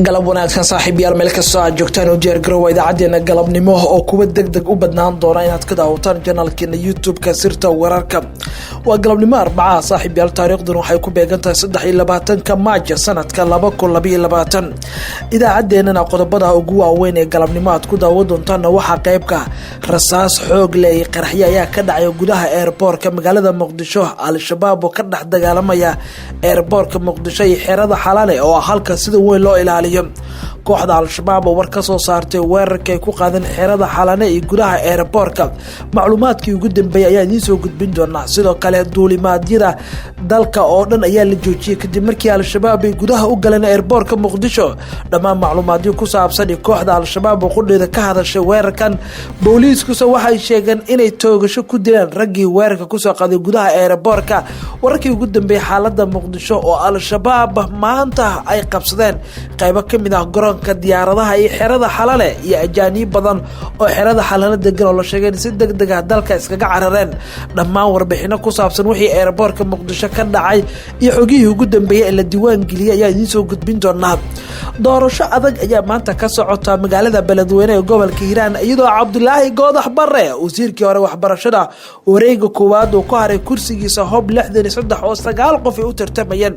Galab wanaagsan, saaxiibyaal, meel kastoo aad joogtaan u diyaar garoowa idaacadeena galabnimo oo kuwa deg deg u badnaan doona inaad ka daawataan channelkeena YouTube-ka Sirta Wararka. Waa galabnimo Arbacaha, saaxiibyaal, taariikhduna waxay ku beegan tahay 23-ka Maaja sanadka 2022. Idaacaddeenana qodobada ugu waaweyn ee galabnimo aad ku daawan doontaanna waxaa qeybka: rasaas xoog leh iyo qaraxyo ayaa ka dhacay gudaha airportka magaalada Muqdisho. Al-Shabaab oo ka dhex dagaalamaya airportka Muqdisho iyo xerada Xalane oo ah halka sida weyn loo ilaaliyo. Kooxda Al-Shabaab oo war ka soo saartay weerarka ay ku qaadeen xerada Xalane iyo gudaha airportka, macluumaadkii ugu dambeeyay ayaa idiin soo gudbin doonaa. Sidoo kale, duulimaadyada dalka oo dhan ayaa la joojiyey kadib markii Al-Shabaab ay gudaha u galeen airportka Muqdisho. Dhammaan macluumaadyo ku saabsan iyo kooxda Al-Shabaab oo qudheeda ka hadashay weerarkan. Booliiskuse waxay sheegeen inay toogasho ku dileen raggii weerarka kusoo qaaday gudaha airportka. Wararkii ugu dambeeyey xaalada Muqdisho oo Al-Shabaab maanta ay qabsadeen qaybo kamid ah garoonka diyaaradaha iyo xerada Xalale, iyo ajaaniib badan oo xerada Xalale degan oo la sheegay in si deg deg ah dalka iskaga carareen. Dhammaan warbixino ku saabsan wixii airportka Muqdisho ka dhacay iyo xogihii ugu dambeeyey ee la diiwaan geliyey ayaa idiin soo gudbin doonaa. Doorasho adag ayaa maanta ka socota magaalada Beledweyne ee gobolka Hiiraan, iyadoo Cabdulaahi Goodax Bare, wasiirkii hore waxbarashada, wareega koowaad uu ku haray kursigiisa Hob 63 oo sagaal qof ay u tartamayeen.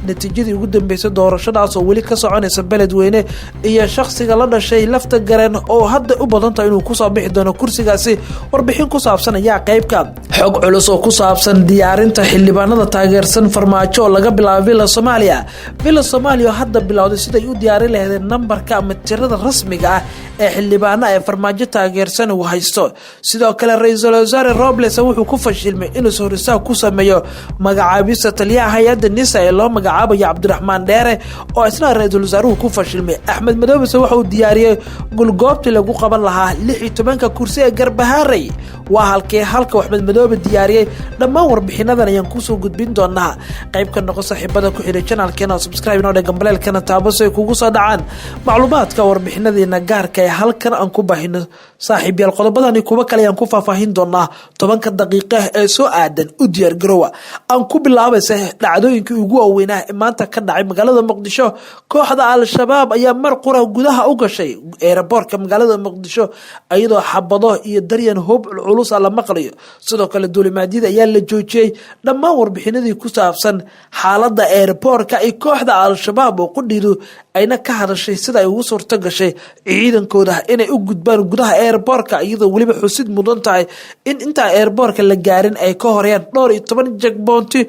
Natiijadii ugu dambeysay doorashadaas oo weli ka soconaysa Beledweyne iyo shakhsiga la dhashay Lafta Gareen oo hadda u badantahay inuu kusoo bixi doono kursigaasi, warbixin ku saabsan ayaa qeybka. Xog culus oo ku saabsan diyaarinta xildhibaanada taageersan Farmaajo oo laga bilaabo Villa Soomaaliya. Villa Soomaaliya oo hadda bilowday siday u diyaarin lahaydeen nambarka ama tirada rasmiga ah ee xildhibaana ee Farmaajo taageersan uu haysto. Sidoo kale, Ra-iisul Wasaare Robles wuxuu ku fashilmay inuu horistaag ku sameeyo magacaabista taliyaha hay-adda NISA ee loo magacaabayo Cabdiraxmaan Dheere, oo isna ra-iisul wasaaruhu ku fashilmay. Axmed Madoobese waxa uu diyaariyey gulgoobtii lagu qaban lahaa 16-ka kursi ee Garbahaarey. Waa halkee halka Axmed Madoobe diyaariyey? Dhammaan warbixinadan ayaan kusoo gudbin doonaa. Qayb ka noqo saaxiibada ku xidhay channelkeena oo subscribe inoo dhe, gambaleelkana taabo si ay kugu soo dhacaan macluumaadka warbixinadeena gaarka ee halkan aan ku baahino. Saaxiib yaal, qodobadani kuwo kale ayaan ku faahfaahin doonaa 10-ka daqiiqa ee soo aadan. U diyaar garowa. Aan ku bilaabaysa dhacdooyinkii ugu waaweynaa ee maanta ka dhacay magaalada Muqdisho. Kooxda Al-Shabaab ayaa mar qura gudaha u gashay airportka magaalada Muqdisho, iyadoo xabado iyo daryan hub culus la maqlayo. Sidoo kale, duulimaadyada ayaa la joojiyey. Dhammaan warbixinadii ku saabsan xaalada airportka iyo kooxda Al-Shabaab oo qudhiidu ayna ka hadashay sida ay ugu suurto gashay ciidankooda inay u gudbaan gudaha airportka, iyadoo weliba xusid mudan tahay in intaan airportka la gaarin ay ka horeeyaan dhowr iyo toban checkpointi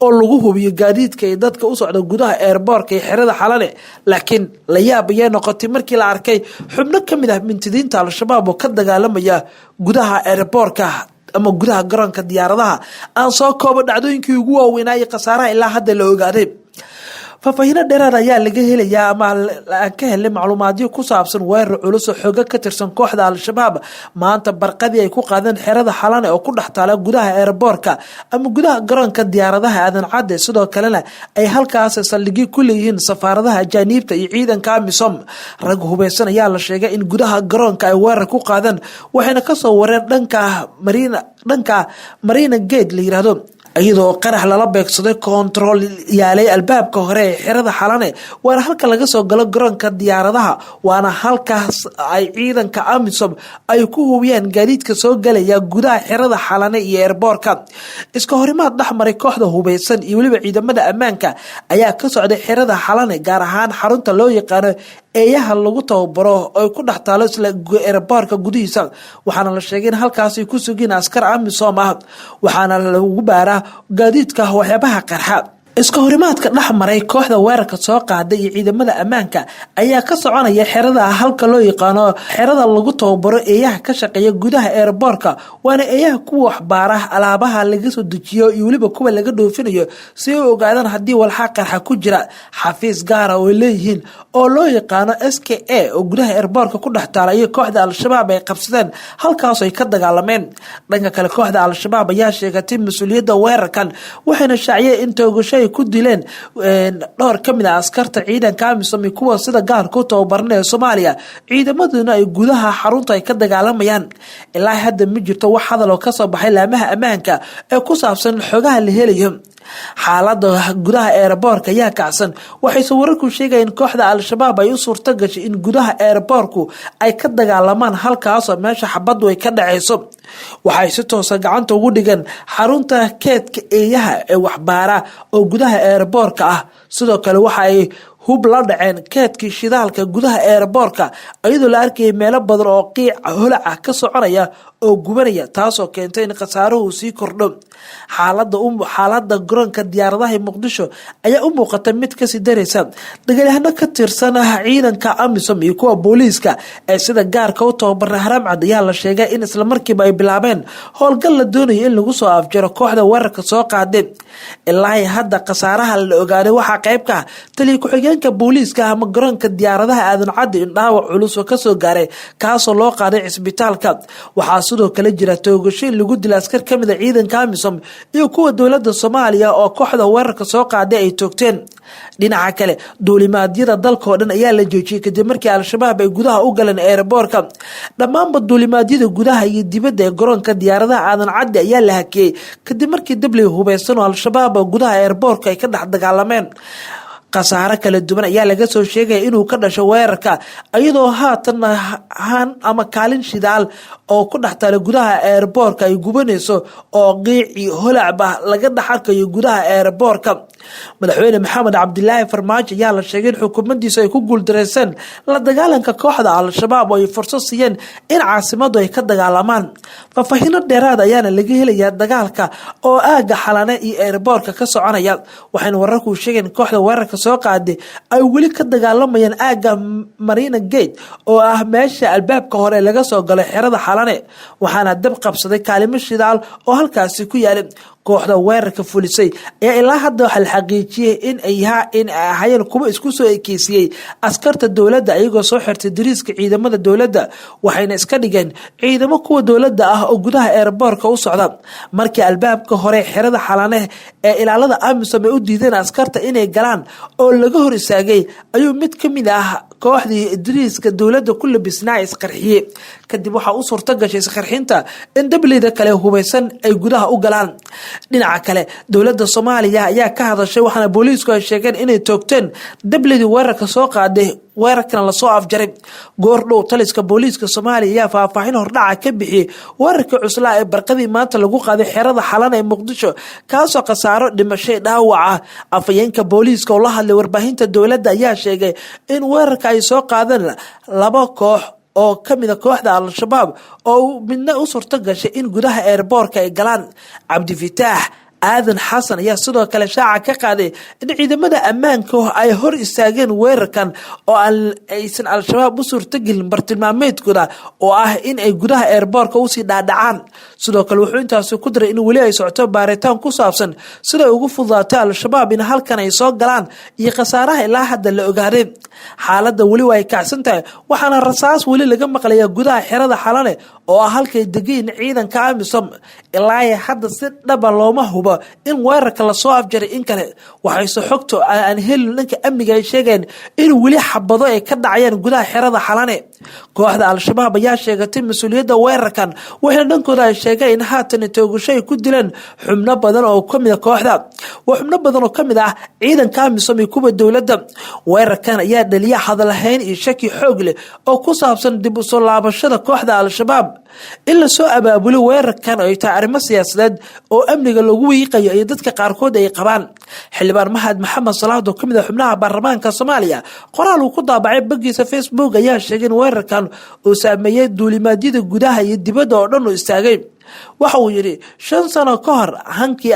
oo lagu hubiyo gaadiidka iyo dadka u socda gudaha airportka iyo xerada Xalane. Laakiin la yaab ayay noqotay markii la arkay xubno kamid ah mintidiinta Al-Shabaab oo ka dagaalamaya gudaha airportka ama gudaha garoonka diyaaradaha. Aan soo koobo dhacdooyinkii ugu waaweynaa iyo khasaaraha ilaa hadda la ogaaday. Faahfaahiino dheeraad ayaa laga helayaa ama aan ka helnay macluumaadyo ku saabsan weerar culus oo xooga ka tirsan kooxda Al-Shabaab maanta barqadii ay ku qaadeen xerada Xalane oo ku dhex taala gudaha airportka ama gudaha garoonka diyaaradaha Aadan Cadde. Sidoo kalena ay halkaas saldhigyo ku leeyihiin safaaradaha ajaaniibta iyo ciidanka AMISOM. Rag hubeysan ayaa la sheegay in gudaha garoonka ay weerar ku qaadeen, waxayna kasoo wareen dhanka Marina Gate la yiraahdo, iyadoo qarax lala beegsaday control yaalay albaabka hore ee xerada Xalane, waana halka laga soo galo garoonka diyaaradaha, waana halkaas ay ciidanka AMISOM ay ku hubiyaan gaadiidka soo galaya gudaha xerada Xalane iyo airportka. Iska horimaad dhexmaray kooxda hubeysan iyo weliba ciidamada ammaanka ayaa ka socday xerada Xalane, gaar ahaan xarunta loo yaqaano eeyaha lagu tababaro oo ay ku dhex taalo isla airportka gudihiisa. Waxaana la sheegay in halkaas ay ku sugeen askar AMISOM ah, waxaana lagu baaraa gaadiidka waxyaabaha qarxa. Iska horimaadka dhex maray kooxda weerarka soo qaaday iyo ciidamada ammaanka ayaa ka soconaya xerada halka loo yaqaano xerada lagu tababaro eeyaha ka shaqeeya gudaha airportka, waana eeyaha kuwa waxbaara alaabaha laga soo dejiyo iyo weliba kuwa laga dhoofinayo, si ay u ogaadaan haddii walxa qarxa ku jira. Xafiis gaara oo ay leeyihiin oo loo yaqaano SKA oo gudaha airportka ku dhex taala iyo kooxda Al-Shabaab ay qabsadeen, halkaas ay ka dagaalameen. Dhanka kale, kooxda Al-Shabaab ayaa sheegatay mas-uuliyadda weerarkan, waxayna shaaciyeen in toogasho ay ay ku dileen dhowr ka mid ah askarta ciidanka AMISOM iyo kuwa sida gaarka u tababaran ee Soomaaliya, ciidamaduna ay gudaha xarunta ay ka dagaalamayaan. Ilaa hadda ma jirto wax hadal oo kasoo baxay laamaha ammaanka ee ku saabsan xogaha la helayo. Xaalada gudaha airport-ka ayaa kacsan. Waxayse wararku sheegayeen kooxda Al-Shabaab ay u suurto gashay in gudaha airport-ku ay ka dagaalamaan, halkaasoo meesha xabadu ay ka dhaceyso. Waxay si toosa gacanta ugu dhigeen xarunta keedka eeyaha ee waxbaara oo gudaha airport-ka ah. Sidoo kale waxa ay hub la dhaceen keedkii shidaalka gudaha airport-ka, iyadoo la arkayay meelo badan oo qiica holac ah ka soconaya oo gubanaya, taasoo keentay in khasaaruhu sii kordho. Xaalada garoonka diyaaradaha Muqdisho ayaa u muuqata mid kasii daraysa. Dagaalyahano ka tirsan ciidanka AMISOM iyo kuwa booliiska ee sida gaarka u tababarnay Haramcad ayaa la sheegay in islamarkiiba ay bilaabeen howlgal la doonayo in lagu soo afjaro kooxda weerarka soo qaaday. Ilaa hadda khasaaraha la ogaaday waxaa qayb ka ah taliya ku-xigeenka booliiska ama garoonka diyaaradaha Aadan Caddi in dhaawac culus oo kasoo gaaray, kaasoo loo qaaday cisbitaalka. Waxaa sidoo kale jira toogasho in lagu dilay askar kamid ah ciidanka AMISOM iyo kuwa dowlada Soomaaliya oo kooxda weerarka soo qaaday ay toogteen. Dhinaca kale, duulimaadyada dalka oo dhan ayaa la joojiyey kadib markii Al-Shabaab ay gudaha u galeen airport-ka. Dhammaanba duulimaadyada gudaha iyo dibadda ee garoonka diyaaradaha Aadan Caddi ayaa la hakiyey kadib markii dabley hubeysan oo Al-Shabaab gudaha airport-ka ay ka dhex dagaalameen. Khasaare kala duwan ayaa laga soo sheegaya inuu ka dhasho weerarka, iyadoo haatan haan ama kaalin shidaal oo ku dhex tala gudaha airport-ka ay gubanayso oo qiici holacba laga dhex arkayo gudaha airport-ka. Madaxweyne Maxamed Cabdilaahi Farmaajo ayaa la sheegay in xukuumaddiisu ay ku guuldareyseen la dagaalanka kooxda Al-Shabaab oo ay fursad siiyeen in caasimadu ay ka dagaalamaan. Faahfaahiino dheeraad ayaana laga helayaa dagaalka oo aaga Xalane iyo airport-ka ka soconaya. Waxayna wararku sheegeen kooxda weerarka soo qaaday ay weli ka dagaalamayaan aaga Marina Gate, oo ah meesha albaabka hore laga soo galay xerada Xalane, waxaana dab qabsaday kaalimo shidaal oo halkaasi ku yaalay. Kooxda weerarka fulisay ayaa ilaa hadda waxaa la xaqiijiyey in ay ahaayeen kuwa isku soo ekeysiyey askarta dowladda, iyagoo soo xirtay dariiska ciidamada dowladda, waxayna iska dhigeen ciidamo kuwa dowladda ah oo gudaha airport-ka u socda. Markii albaabka hore xerada Xalane ee ilaalada AMISOM ay u diideen askarta inay galaan oo laga hor istaagay, ayuu mid ka mid ah kooxdii dariiska dowladda ku labisnaa isqarxiyey. Kadib waxaa u suurto gashay isqarxinta in dableyda kale hubeysan ay gudaha u galaan. Dhinaca kale, dowladda Soomaaliya ayaa ka hadashay, waxaana booliisku ay sheegeen inay toogteen dableydii weerarka soo qaaday, weerarkana lasoo afjaray goor dhow. Taliska booliiska Soomaaliya ayaa faahfaahin hordhaca ka bixiyey weerarkii cuslaa ee barqadii maanta lagu qaaday xerada Xalana ee Muqdisho, kaasoo khasaaro dhimashay dhaawaca. Afhayeenka booliiska oo la hadlay warbaahinta dowladda ayaa sheegay in weerarka ay soo qaadeen laba koox oo kamid ah kooxda Al-Shabaab, oo midna u suurto gashay in gudaha airport-ka ay galaan. Cabdifitaax Aadan Xasan ayaa sidoo kale shaaca ka qaaday in ciidamada ammaanka ay hor istaageen weerarkan oo aysan Al-Shabaab u suurtagelin bartilmaameedkooda oo ah in ay gudaha airport-ka usii dhaadhacaan. Sidoo kale wuxuu intaasi ku daray in weli ay socoto baaritaan ku saabsan siday ugu fududaatay Al-Shabaab in halkan ay soo galaan iyo khasaaraha ilaa hadda la ogaaday. Xaaladda weli waa ay kacsan tahay, waxaana rasaas weli laga maqlayaa gudaha xerada Xalane oo ah halkay degayin ciidanka AMISOM. Ilaa hadda si dhaba looma hubo in weerarka lasoo afjaray in kale, waxayse xogto aan helin dhanka amniga ay sheegeen in weli xabado ay ka dhacayaan gudaha xerada Xalane. Kooxda Al-Shabaab ayaa sheegatay mas-uuliyadda weerarkan, waxayna dhankooda ay sheegeen in haatan toogasho ay ku dileen xubno badan oo kamid ah kooxda, waa xubno badan oo kamid ah ciidanka AMISOM iyo kuwa dowladda. Weerarkan ayaa dhaliya hadalhayn iyo shaki xoog leh oo ku saabsan dib usoo laabashada kooxda Al-Shabaab. In lasoo abaabulo weerarkan ay tahay arrimo siyaasadeed oo amniga lagu wiiqayo iyo dadka qaarkood ay qabaan. Xildhibaan Mahad Maxamed Salaad oo kamid ah xubnaha baarlamaanka Soomaaliya, qoraal uu ku daabacay baggiisa Facebook ayaa sheegay in weerarkan uu saameeyey duulimaadyada gudaha iyo dibadda oo dhan uu istaagay. Waxa uu yidhi: 5 sano ka hor halkii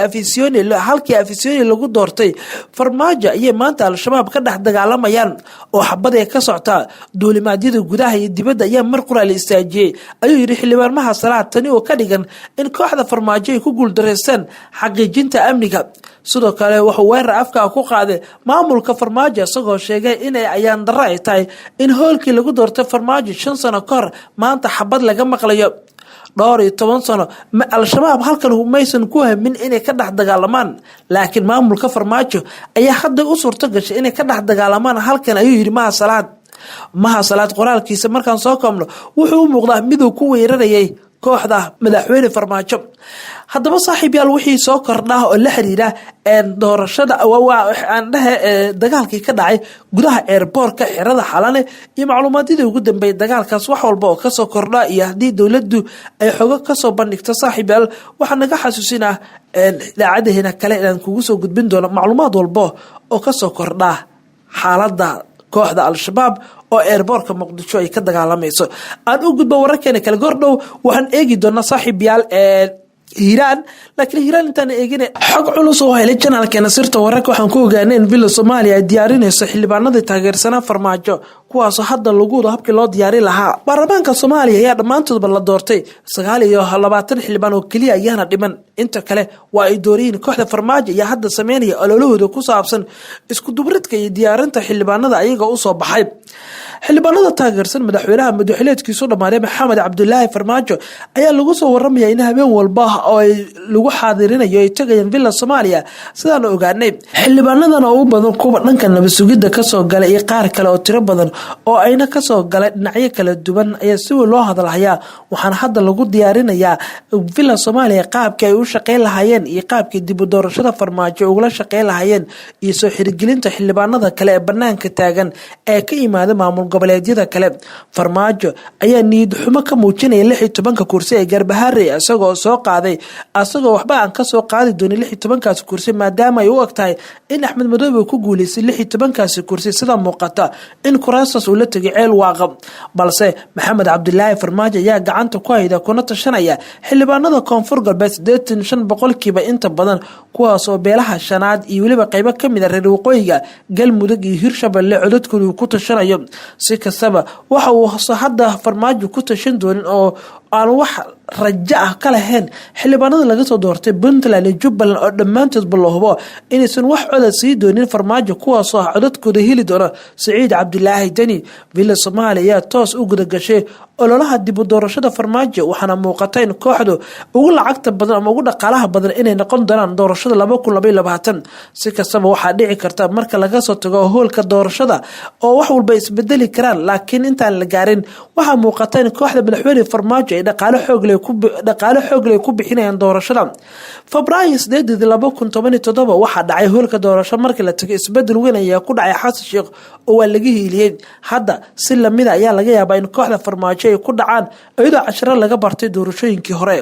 Afisiyoni lagu doortay Farmaajo ayay maanta Al-Shabaab ka dhex dagaalamayaan oo xabad ee ka soctaa. Duulimaadyada gudaha iyo dibadda ayaa mar qura la istaajiyey, ayuu yidhi xildhibaan Mahad Salaad. Tani oo ka dhigan in kooxda Farmaajo ay ku guuldareysteen xaqiijinta amniga. Sidoo kale wuxuu weerar afka ku qaaday maamulka Farmaajo, isagoo sheegay inay ayaan darro ay tahay in hoolkii lagu doortay Farmaajo 5 sano ka hor maanta xabad laga maqlayo. Dhowr iyo toban sano Al-Shabaab halkan maysan ku hamin inay ka dhex dagaalamaan, laakiin maamulka Farmaajo ayaa hadda u suurto gashay inay ka dhex dagaalamaan halkan, ayuu yidhi Maha Salaad. Maha Salaad qoraalkiisa markaan soo koobno, wuxuu u muuqdaa miduu ku weerarayay kooxda madaxweyne Farmaajo. Haddaba saaxiib yaal, wixii soo kordhaa oo la xiriira doorashada aan dhehe dagaalkii ka dhacay gudaha airport-ka xerada Xalane iyo macluumaadyadii ugu dambeeyay dagaalkaas, wax walba oo kasoo kordha iyo haddii dowladdu ay xogo kasoo bandhigto, saaxiib yaal, waxaa naga xasuusinaa idaacadaheena kale inaan kugu soo gudbin doono macluumaad walbo oo kasoo kordha xaaladda kooxda Al-Shabaab oo airport-ka Muqdisho ay ka dagaalamayso. Aan u gudbo wararkeena kale. Gordhow waxaan eegi doonaa, saaxiib yaal, Hiiraan, laakiin Hiiraan intaan eegin, xog culus oo helay channel-keena Sirta Wararka waxaan ku ogaanay in Villa Soomaaliya ay diyaarinayso xildhibaanadii taageersanaa Farmaajo, kuwaasoo hadda lagu wado habkii loo diyaari lahaa. Baarlamaanka Soomaaliya ayaa dhammaantoodba la doortay, 29 xildhibaan oo keliya ayaana dhiman, inta kale waa ay dooriyiin. Kooxda Farmaajo ayaa hadda sameynaya ololahooda ku saabsan isku dubridka iyo diyaarinta xildhibaanada ayaga usoo baxay. Xildhibaanada taageersan madaxweynaha madaxileedkiisu dhammaaday Maxamed Cabdulaahi Farmaajo ayaa lagu soo waramaya in habeen walba oo ay lagu xaadirinayo ay tegayaan Villa Soomaaliya. Sidaan ogaanay, xildhibaanadan oo u badan kuwa dhanka nabad sugidda kasoo galay iyo qaar kale oo tiro badan oo ayna kasoo galay dhinacyo kala duwan ayaa si weyn loo hadalhayaa. Waxaana hadda lagu diyaarinayaa Villa Soomaaliya qaabkii ay u shaqeyn lahaayeen iyo qaabkii dib u doorashada Farmaajo ugula shaqeyn lahaayeen iyo soo xirigelinta xildhibaanada kale ee banaanka taagan ee ka yimaada maamul goboleedyada kale. Farmaajo ayaa niyad xumo ka muujinaya 16-ka kursi ee Garbaharey, isagoo soo qaaday, asagoo waxba aan kasoo qaadi doonin 16-kaasi kursi, maadaama ay u eg tahay in Axmed Madoobe uu ku guuleystay 16-kaasi kursi, sida muuqata in kuraastaas uu la tegay Ceel Waaqa. Balse Maxamed Cabdilaahi Farmaajo ayaa gacanta ku hayda kuna tashanaya xildhibaanada Koonfur Galbeed, 85% inta badan, kuwaas oo beelaha shanaad iyo weliba qeybo kamid a reer waqooyiga, Galmudug iyo Hirshabelle codadkooda uu ku tashanayo. Si kastaba, waxa uu hadda Farmaajo ku tashan doonin oo aan wax rajo ah ka lahayn xildhibaanada laga soo doortay Puntland iyo Jubbaland, oo dhammaantoodba la hubo inaysan wax coda sii doonin Farmaajo, kuwaasoo ah codadkooda heli doona Saciid Cabdilaahi Deni. Villa Soomaaliya ayaa toos u gudagashay ololaha dib u doorashada Farmaajo, waxaana muuqata in kooxdu ugu lacagta badan ama ugu dhaqaalaha badan inay noqon doonaan doorashada 2022. Si kastaba, waxaa dhici karta marka laga soo tago hoolka doorashada oo wax walba isbedeli karaan, laakiin intaan la gaarin waxaa muuqata in kooxda madaxweyne Farmaajo ay dhaqaale xoogle ku bixinayaan doorashada. Febraayo 8, 2017 waxaa dhacay hoolka doorasho markii la tagay isbedel weyn ayaa ku dhacay Xasan Sheekh oo waa laga hiiliyey. Hadda si lamida ayaa laga yaabaa in kooxda Farmaajo ay ku dhacaan, iyadoo casharo laga bartay doorashooyinkii hore.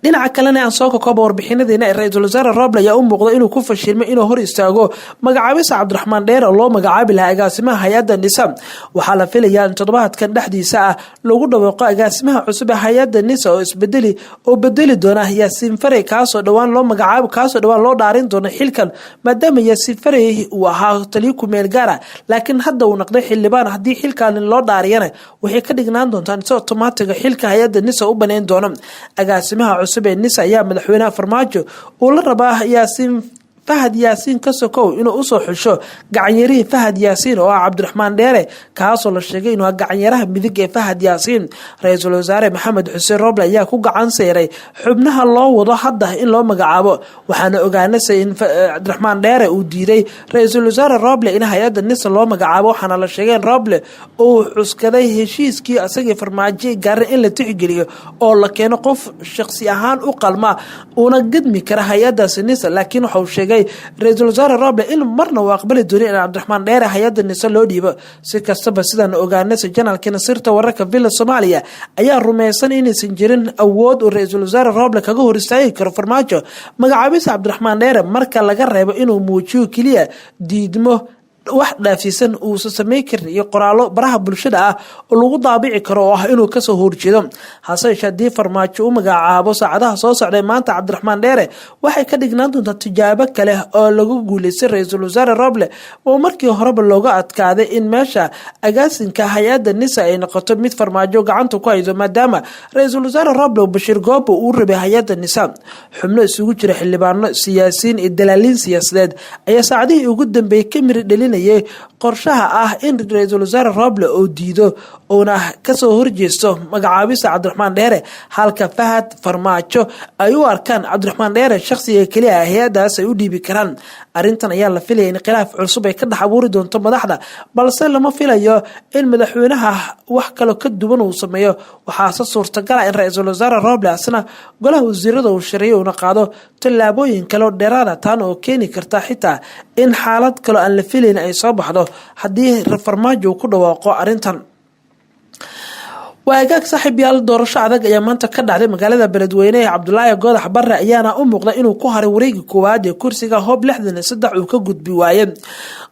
Dhinaca kalena, aan soo kakooba warbixinadeena, ra-iisul wasaare Roble ayaa u muuqda inuu ku fashilmay inuu hor istaago magacaabisa Cabdiraxmaan Dheer oo loo magacaabi lahaa agaasimaha hay-adda NISA. Waxaa la filayaa in toddobaadkan dhexdiisa ah lagu dhawaaqo agaasimaha cusub ee hay-adda NISA oo isbedeli oo bedeli doona Yaasiin Farey, kaasoo dhawaan loo magacaabo, kaasoo dhawaan loo dhaarin doono xilkan, maadaama Yaasiin Farey uu ahaa taliyo kumeel gaara, laakiin hadda uu noqday xildhibaan. Haddii xilkan loo dhaariyana, waxay ka dhignaan doontaan si otomaatiga xilka hay-adda NISA u baneyn doono. Agaasimaha cusub ee NISA ayaa madaxweynaha Farmaajo uu la rabaa Yaasiin Fahad Yaasiin ka sokow inuu usoo xusho gacanyarihii Fahad Yaasiin oo ah Cabdiraxmaan Dheere, kaasoo la sheegay inuu gacanyaraha midig ee Fahad Yaasiin. Ra-iisul wasaare Maxamed Xuseen Roble ayaa ku gacan seyray xubnaha loo wado hadda in loo magacaabo, waxaana ogaanase in Cabdiraxmaan Dheere uu diiday ra-iisul wasaare Roble in hay-adda NISA loo magacaabo. Waxaana la sheegay in Roble uu cuskaday heshiiskii asagii Farmaajo gaarin in la tixgeliyo oo la keeno qof shaqsi ahaan u qalma uuna gadmi kara hay-adaasi NISA, laakiin waxa uu sheegay ra-iisul wasaare Roble in marna uu aqbali doonin in Cabdiraxmaan Dheere hay-adda NISA loo dhiibo. Si kastaba, sidaan ogaanase channel-kiina Sirta Wararka, Villa Soomaaliya ayaa rumaysan inaysan jirin awood uu ra-iisul wasaare Roble kaga hor istaagi karo Farmaajo magacaabisa Cabdiraxmaan Dheere, marka laga reebo inuu muujiyo keliya diidmo wax dhaafisan uusan sameyn karin iyo qoraallo baraha bulshada ah oo lagu daabici karo oo ah inuu kasoo horjeedo. Hase yeeshee, haddii Farmaajo u magacaabo saacadaha soo socday maanta Cabdiraxmaan Dheere, waxay ka dhignaan doontaa tijaabo kale oo lagu guuleystay ra-iisul wasaare Roble, oo markii horeba looga adkaaday in meesha agaasinka hay-adda NISA ay noqoto mid Farmaajo gacanta ku hayso, maadaama ra-iisul wasaare Roble Bashiir Goobo uu rabay hay-adda NISA. Xubno isugu jira xildhibaano, siyaasiyiin iyo dalaaliin siyaasadeed ayaa saacadihii ugu dambeeyey ka miri dhalinaya saadaalinayay qorshaha ah in ra-iisul wasaare Roble oo diido uuna kasoo horjeesto magacaabista Cabdiraxmaan Dheere, halka Fahad, Farmaajo ay u arkaan Cabdiraxmaan Dheere shakhsiga keliya ah hay-adaas ay u dhiibi karaan. Arrintan ayaa la filaya in khilaaf cusub ay ka dhex abuuri doonto madaxda, balse lama filayo in madaxweynaha wax kaloo ka duwan uu sameeyo. Waxaase suurtagala in ra-iisul wasaare Roble asna golaha wasiirada uu shirayo uuna qaado tallaabooyin kaleo dheeraada, taan oo keeni karta xitaa in xaalad kaloo aan la filayn ay soo baxdo haddii Farmaajo uu ku dhawaaqo arrintan. Waa agaag, saaxiib yaal. Doorasho adag ayaa maanta ka dhacday magaalada Beledweyne ee Cabdulaahi Goodax Barre ayaana u muuqda inuu ku haray wareegi koowaad ee kursiga Hoob 63 uu ka gudbi waaye.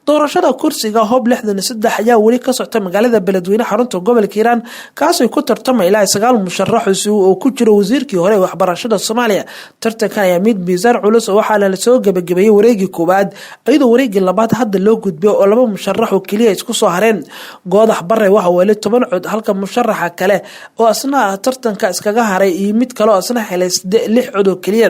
Doorashada kursiga Hoob 63 ayaa weli ka socta magaalada Beledweyne, xarunta gobolka Hiiraan, kaasay ku tartamay ilaa 9 musharax oo ku jiro wasiirkii hore ee waxbarashada Soomaaliya. Tartankan ayaa mid miisaan culus oo waxaana lasoo gabagabeeyey wareegii koowaad, iyadoo wareegii labaad hadda loo gudbiyo oo laba musharax oo keliya isku soo hareen. Goodax Barre waxa uu helay 10 cod, halka musharaxa kale oo asna tartanka iskaga haray iyo mid kale oo asna helay 6 cod oo keliya.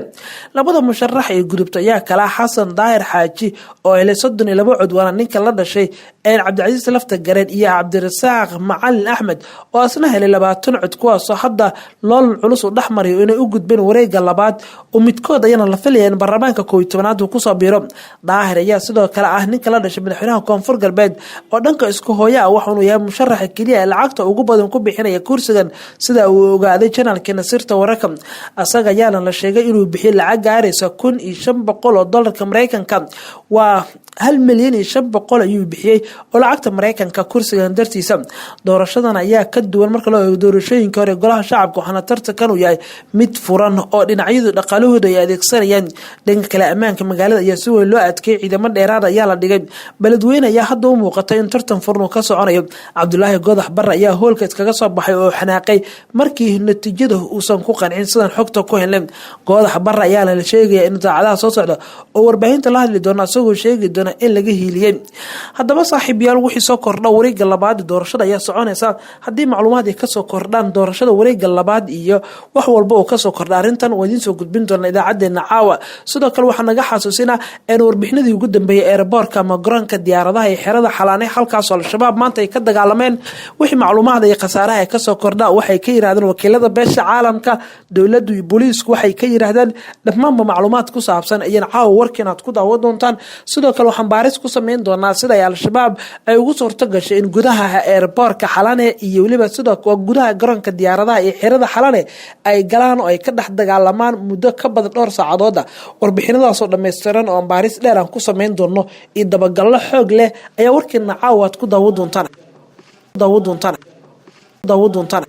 Labada musharax ee gudubta ayaa kala Xasan Daahir Xaaji oo helay 32 cod, waana ninka la dhashay Cabdicasiis Lafta Gareen, iyo Cabdirasaaq Macalin Axmed oo asna helay 20 cod, kuwaasoo hadda loolan culus uu dhex marayo inay u gudbeen wareega labaad, oo midkood ayana la filaya in baarlamaanka 11aad uu kusoo biiro. Daahir ayaa sidoo kale ah ninka la dhashay madaxweynaha Koonfur Galbeed oo dhanka isku hooya ah, waxaunuu yahay musharaxa keliya ee lacagta ugu badan ku bixinaya kursigan, sida uu ogaaday janaalkeena Sirta Wararka. Asaga ayaana la sheegay inuu bixiyay lacag gaaraysa 1500 oo dolarka Mareykanka. Waa 1,500,000 ayuu bixiyey oo lacagta Mareykanka kursigan dartiisa. Doorashadan ayaa ka duwan marka loo eego doorashooyinka hore golaha shacabka, waxaana tartankan uu yahay mid furan oo dhinacyadu dhaqaalahooda ay adeegsanayaan. Dhanka kale, ammaanka magaalada ayaa si weyn loo adkeeyay, ciidamo dheeraad ayaa la dhigay. Beledweyne ayaa hadda u muuqatay in tartan furan uu ka soconayo. Cabdulaahi Godax Barre ayaa hoolka iskaga soo baxay oo xanaaqay markii natiijada uusan ku qancin, sidan xogta ku helnay. Goodax Barre ayaana la sheegaya in saacadaha soo socda oo warbaahinta la hadli doona, isagoo sheegi doona in laga hiiliyey. Haddaba, saaxiibyaal, wixii soo kordha wareega labaad doorashada ayaa soconaysa. Haddii macluumaad ay kasoo kordhaan doorashada wareega labaad iyo wax walba oo kasoo kordha arrintan, waa idiin soo gudbin doona idaacadeena caawa. Sidoo kale waxaa naga xasuusinaa in warbixinadii ugu dambeeyay airportka ama garoonka diyaaradaha iyo xerada Xalaanay, halkaasoo Al-Shabaab maanta ay ka dagaalameen, wixii macluumaad iyo khasaaraha ay kasoo kordha, waxay ka yiraahdeen wakiilada beesha caalamka, dowladdu iyo booliisku waxay ka yiraahdeen, dhammaanba macluumaad ku saabsan ayaan caawa warka inaad ku daawan doontaan. Sidoo kale waxaan baaris ku sameyn doonaa sida ay Al-Shabaab ay ugu suurto gashay in gudaha airportka Xalane iyo weliba sidoo gudaha garoonka diyaaradaha iyo xerada Xalane ay galaan oo ay ka dhex dagaalamaan muddo ka badan dhowr saacadooda. Warbixinadaasoo dhammaystiran oo aan baaris dheer aan ku sameyn doono iyo dabagallo xoog leh ayaa warkeena caawa aad ku daawan doontaan, daawan doontaan, daawan doontaan.